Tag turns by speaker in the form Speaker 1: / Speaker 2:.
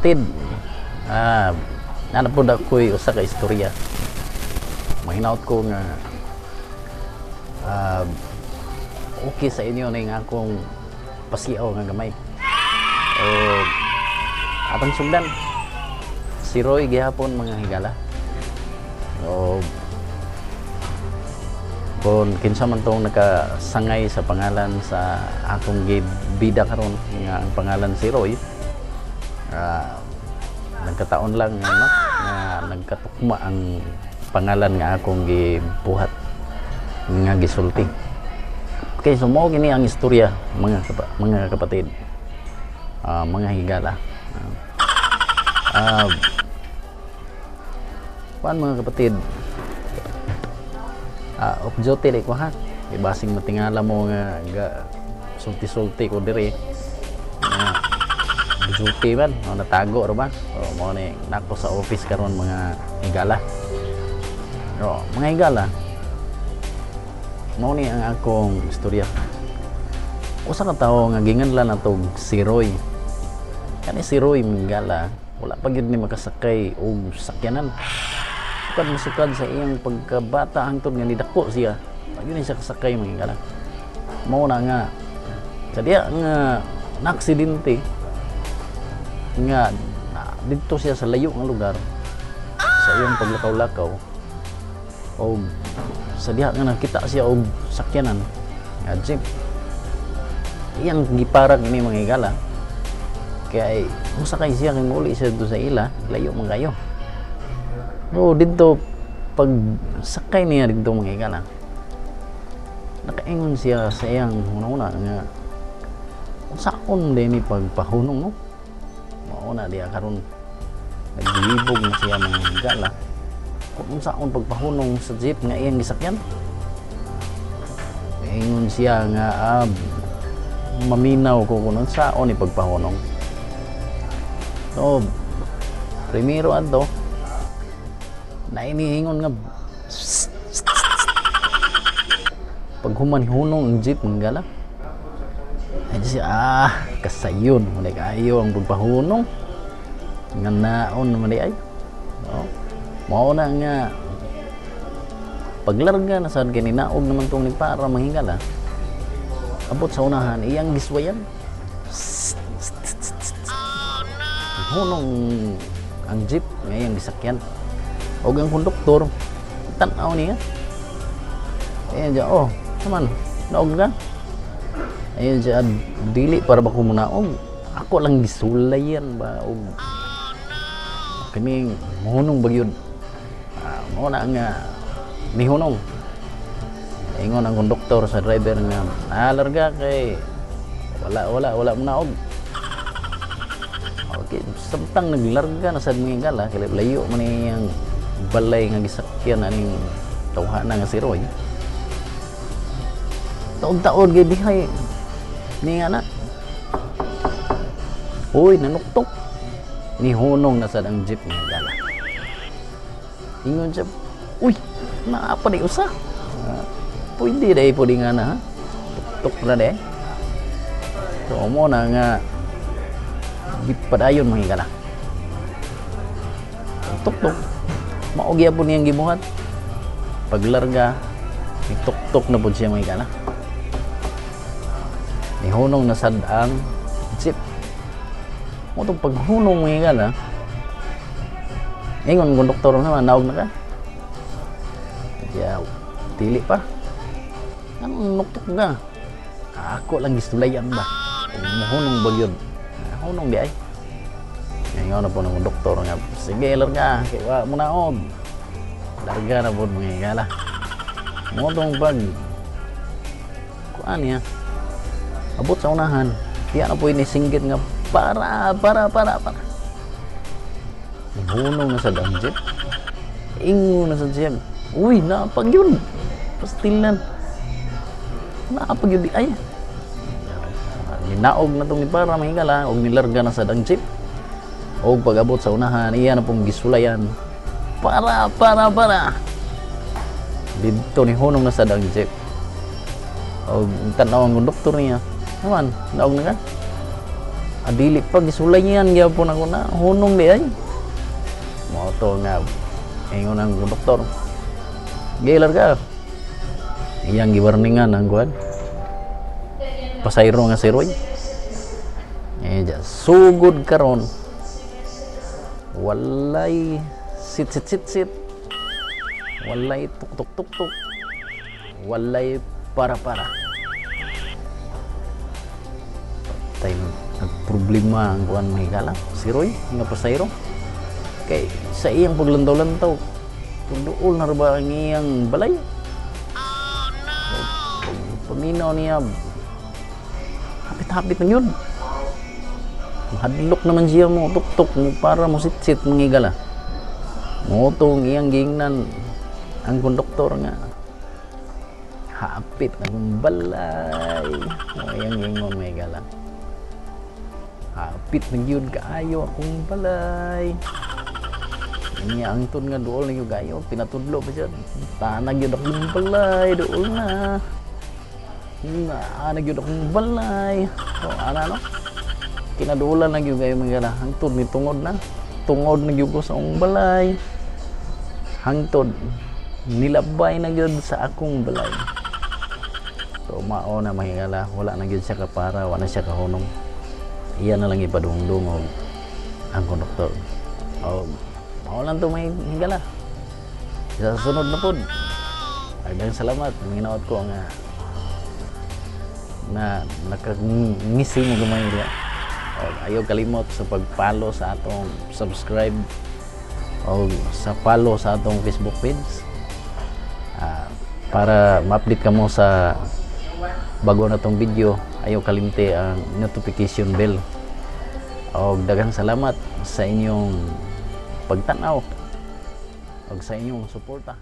Speaker 1: Kapatid, naa pod ako'y usa ka istorya. Mahinaot ko nga okay sa inyo ning akong pasiaw nga gamay. O atong sugdan si Roy gihapon, mga higala. O kung kinsa man tong nakasangay sa pangalan sa akong bida karon nga ang pangalan si Roy, nagkataon lang, no, nga nagkatukma ang pangalan nga akong gibuhat nga gisulti. Okay, so mao kini ang istorya, mga kapatid, mga higala. Kuan, mga kapatid, off duty ko ha. Kay basing matingala mo nga ga sulti-sulti ko diri. Nga duty man, o natago ra ba? So mao ni nako sa office karon, mga higala. So, mga higala, mao ni ang akong istorya. Usa ka tawo nga ginganlan natog si Roy. Kani si Roy, mga higala, wala pa gyud ni makasakay og sakyanan. Sukad masukad sa iyang pagkabata hangtod nga nidako siya, pa gyud ni siya kasakay, mga higala. Mao na nga sa diya nga naaksidente nga na, didto siya sa layo nga lugar sa iyang paglakaw-lakaw, o sa diha nga nakita siya og sakyanan nga jeep, iyang giparang ini, mga higala, kaya musakay siya kay muli siya dito sa ila, layo man kayo. So didto pag sakay niya didto, mga higala, nakaingon siya sa iyang huna-huna nga unsaon din ni pagpahunong, no? Mao na diya karon naglibog na siya, mga higala, kung unsaon pagpahunong sa jeep nga iyang gisakyan. Ingon siya nga maminaw ko kung unsaon ni pagpahunong. So primero adto nainihingon nga paghuman hunong ang jeep, mga higala. Ay siya, kasayon mo kayo ang pagpahunong nga naon naman di ay. No? Mao na nga paglarga na sad kay ninaog naman tong para, mga higala. Abot sa unahan, iyang giswayan. Hunong ang jeep nga iyang gisakyan. Og ang konduktor tan-aw niya. Ayan siya, "Oh, naman, naog ka?" Ayun siya, "Dili para ba ko munaog? Ako lang gisulayan ba og kining muhunong bagyod." Mao na nga mihunong. Ingon ang konduktor sa driver nga, "Larga kay wala wala wala munaog." Okay, samtang naglarga na sad, mga higala, kay layo man iyang balay nga gisakyan aning tawhana nga si Roy. Taod-taod kay bihay ni nga na. Uy, nanuktok. Nihunong na sad ang jeep, mga higala. Ingon siya, "Uy, naa pa di usa. Pwede dai pwede nga na ha. Tuktok na di." So mo na nga gipadayon, mga higala. Tuktok. Mao gyapon niyang gibuhat. Paglarga, nituktok na pud siya, mga higala. Nihunong na sad ang jeep. Mo tong paghunong, mga higala, ingon konduktor naman, "Naog na ka?" Kaya, "Dili pa." "Anong nuktok ka?" "Ako lang gistulayan ba. Muhunong bagyod. Hunong di ay." Ingon na po ng konduktor nga, "Sige, larga, kay wa mo naog." Larga na po, mga higala. Mo tong pag kuan niya, abot sa unahan, tiya na po inisinggit nga, "Para, para, para, para." Hunong na sa ang jeep. Ingon na sa siya, "Uy, napag yun. Pastilan. Naapag yun di ay." Ninaog na itong para, mga higala, og nilarga na sa jeep. Og pag-abot sa unahan, iya na pong gisulayan. "Para, para, para." Dito ni hunong na sa jeep. Og tanaw ang konduktor niya, "Naman, naog na ka?" Adili pa gisulayan gyapon ako na hunong di ay. Mao to nga ingon ang konduktor. Gilar ka. Iyang giwarningan ang kuan. Pasayro nga si Roy. Eh, sugod karon. Walay sit sit sit sit. Walay tuk tuk tuk tuk. Walay para para. Patay, nagproblema ang kuan, mga higala. Si Roy nga pasayro. Kay sa iyang paglantaw-lantaw, duol na ba ang iyang balay? Oh no! Paminaw niya, hapit-hapit na yun. Hadlok naman siya mo tuktok mo para mo sit-sit, mga higala. Motong iyang giingnan ang konduktor nga hapit na akong balay. Mo iyang giingon, mga higala. Hapit na gyud kaayo akong balay. Niya ang tun nga duol na gyud kaayo, pinatudlo pa siya. Tanag gyud akong balay, duol na. Na gyud akong balay. So ana no? Kinadulan na gyud kayo, mga higala. Hangtod ni tungod na. Tungod na gyud ko sa akong balay. Hangtod nilabay na gyud sa akong balay. So mao na, mga higala, wala na gyud siya kapara, wala na siya kahunong. Iya na lang ipadungdung og ang konduktor. O mao lang to, mga higala. Sa sunod na pod. Daghang salamat, ginaot ko nga na nakangisi mo gamay diya. O, ayaw kalimot sa pag-follow sa atong subscribe o sa follow sa atong Facebook page para ma-update ka mo sa bago na tong video. Ayaw kalimti ang notification bell. O daghang salamat sa inyong pagtanaw o sa inyong suporta.